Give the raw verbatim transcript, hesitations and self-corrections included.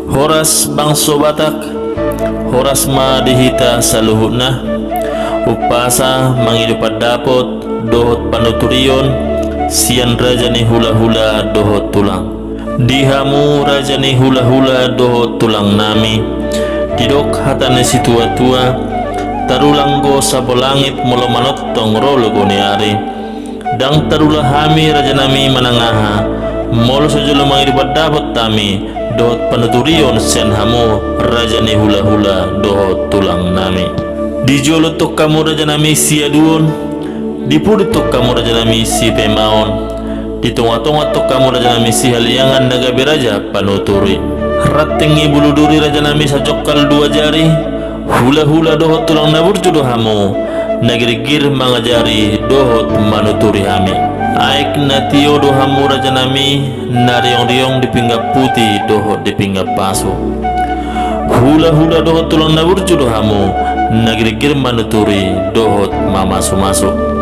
Horas bangso Batak, horas ma di hita saluhutna. Umpasa mangido pandapot dohot panuturion sian raja ni hulahula dohot tulang. Di hamu raja ni hulahula dohot tulang nami, didok hata ni situatua: Tarulang do sabolangit molo manongtong ro logo ni ari. Ndang tarula hami raja nami manang aha, molo so jolo mangido pandapot hami dohot panuturion sian hamu raja ni hulahula dohot tulang nami. Di jolo tong hamu raja nami siaduon, di pudi tong hamu raja nami sipaimaon, di tongatonga tong hamu raja nami sihaliangan na gabe raja panuturi. Ranting ni bulu duri raja nami sajongkal dua jari, hulahula dohot tulang na burju do hamu, na girgir mangajari dohot manuturi hami. Aek na tio do hamu raja nami, na riongriong di pinggan puti dohot di pinggan pasu. Hulahula dohot tulang na burju do hamu, na girgir manuturi dohot mamasumasu.